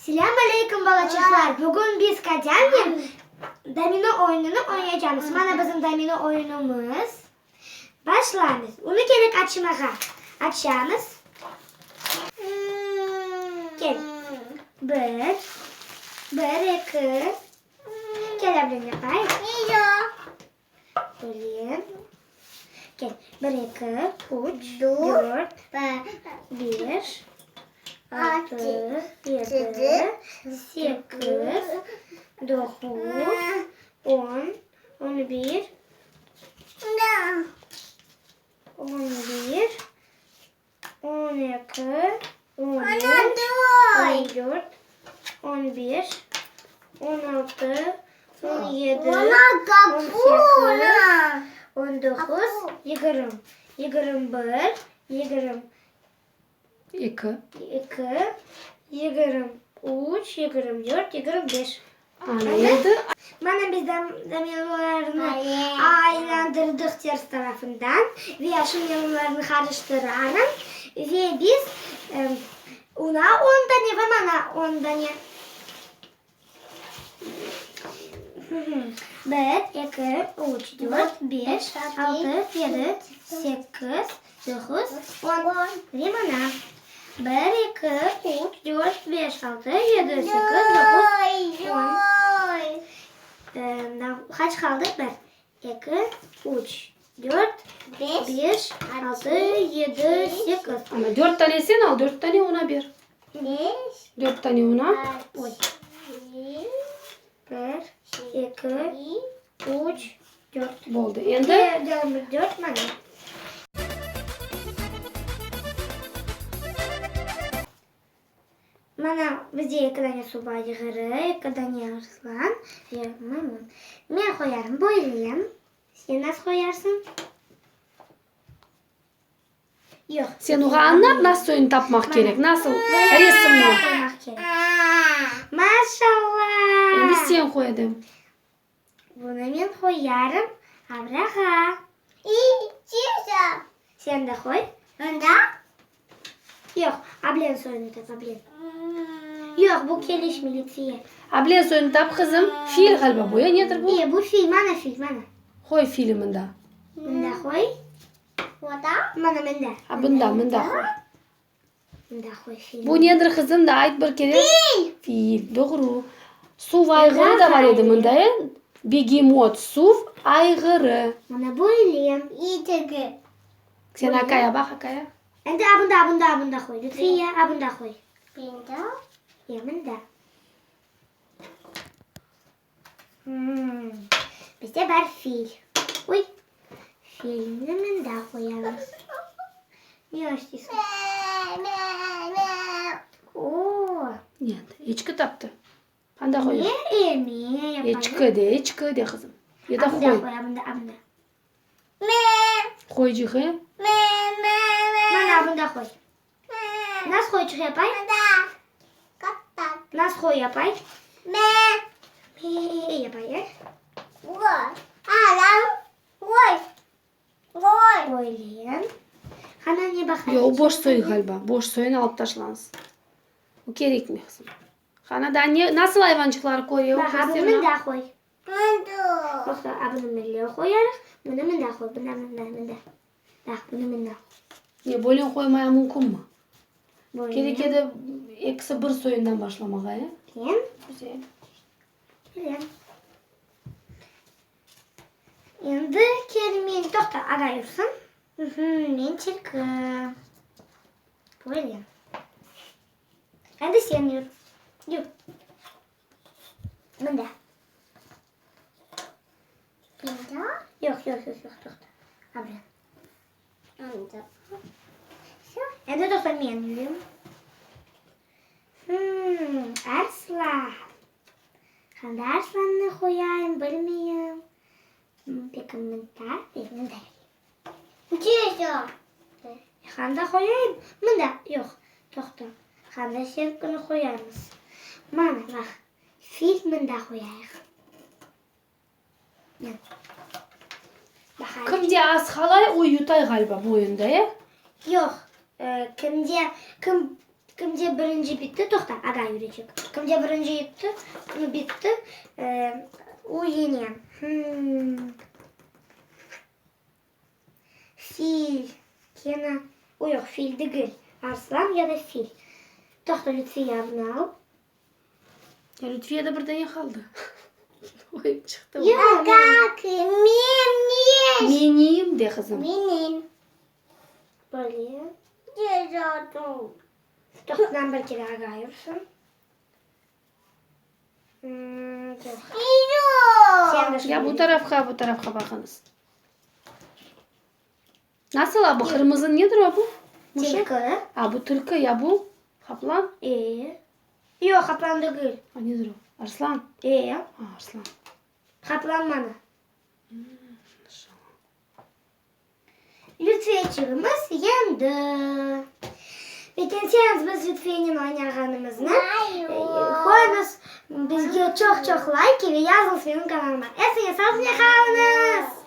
Selâm aleyküm, balaçıqlar! Bugün biz Katânen domino oyunını oynaycamız. Mana bizim domino oyunımız. Başlaymız. Onı kerek açmağa. Açamız. Kel. Bir, bir, eki. Kel, ablam, yapayıq. Böyle. Kel. Bir, eki, üç, dört, beş, altı, yedi, sekiz, doquz, on, on bir, on bir, on eki, on üç, on dört, on beş, on altı, on yedi, on sekiz, on doquz, yigirmi, yigirmi bir, yigirmi Eki. Eki, yigirmi üç, yigirmi dört, yigirmi beş. Ana endi. Mana biz dominolarnı aylandırdıq ters tarafından ve şimdi onlarnı qarıştırarım ve biz ona on dane ve mana on dane. Bir, eki, üç, dört, beş, altı, yedi, sekiz, doquz, on. Ve mana. Bir, eki, üç, dört, beş, altı, yedi, sekiz, doquz, on. Qaç qaldı? Bir, eki, üç, dört, beş, altı, yedi, sekiz. Ana, dört tane sen al, dört tane ona ber. Dört tane ona. Oy. Bir, eki, üç, dört. Boldı. Endi? Dört mana. Mana, bizde eki dane suv ayğırı, eki dane arslan ve maymun. Men qoyarım böyle. Sen nasıl qoyarsıñ? Yoq. Sen oğa añlat, nasıl soyunı tapmaq kerek, nasıl resimni. Qoymaq kerek. Maşallah! Endi sen qoy, Edem. Bunı men qoyarım avrağa. Sen de qoy. Yoq, ablen soyunı tap, ablen. Yoq, bu kelişmey, Lütfiye. Ablen soyunı tap, qızım. Fil ğaliba bu, ya, nedir bu? E, bu fil, mana fil, mana. Qoy fili mında. Mında qoy. Mana mında. A, bunda, mında qoy. Mında qoy fil. Bu nedir, qızım, da ayt bir kere. Fil! Fil, doğru. Suv ayğırı da bar edi mında, e? Begemot, suv ayğırı. Mana böyle. Sen akaya baq, akaya. Endi a bunda, a bunda, a bunda qoy, Lütfiye, a bunda qoy. Ya mında. Bizde bar fil. Oy, filni mında qoyamız. Ne işleysiñ? O! Endi eçki taptı. Qanda qoyayıq? Ne eme yapayıq? Eçki de, eçki de, qızım. Ya da A bunda qoy. qoy, a bunda, a bunda. Qoycıq, e? Mana bunda qoy. Nasıl qoycıq yapay? Nasıl qoy yapay? Me yapay, e? Böyle. Qana ne baqayıq? Yoq, boş soy ğaliba. Boş soyunı alıp taşlañız. O kerekmey, qızım. Qana, daa ne, nasıl ayvançıqları körüyor? Baq, a bunı mında qoy. Toqta, a bunı mında qoyarıq. Bunı mında qoy. Mında, mında, mında. Baq, bunı mında qoy. Ne, böyle qoymaya mümkünmi? Böyle. Kerek edi ekisi bir soyundan başlamağa, e? Bilem. Güzel. Bilem. Endi kel men, toqta, aday yursun. Men tilki. Böyle. Endi sen yür. Yür. Mında. Mında? Yoq, yoq, yoq, yoq, toqta. Abra. Mında. Endi toqta men yüreyim. Hım, arslan. Qanda arslannı qoyayım, bilmeyim. Peki mında, mında. Qanda qoyayım? Mında, yoq, toqta. Qanda serpkini qoyarmız? Mana, baq, fil mında qoyayıq. Kimde az qalay, o yutay ğaliba bu oyunda, e? Yoq, kimde, kim. Kimde birinci bitti, toqta, aga yürecek. Kimde birinci yitti, bitti, o yeñe. Fil, kene, o yoq, fil degil, arslan ya da fil. Toqta, Lütfiye bunı al. Ya Lütfiye de bir dane qaldı. Oyun çıqtı. Menim de, qızım. Menim. Böyle. Toqtadan bir kere aga ayırsın. Ya bu tarafqa, bu tarafqa baqıñız. Nasıl a bu qırmızı nedir a bu? Tilki. A bu tilki, ya bu? Qaplan? E. Yoq, qaplan degil. A nedir o? Arslan? E. A, arslan. Qaplan mana. Lütfiyeçigimiz yendi. Begenseñiz biz Lütfiyenen oynağanımıznı, qoyuñız bizge çoq-çoq layk ve yazıñız menim kanalıma. Epsiñiz sağlıqnen qalıñız!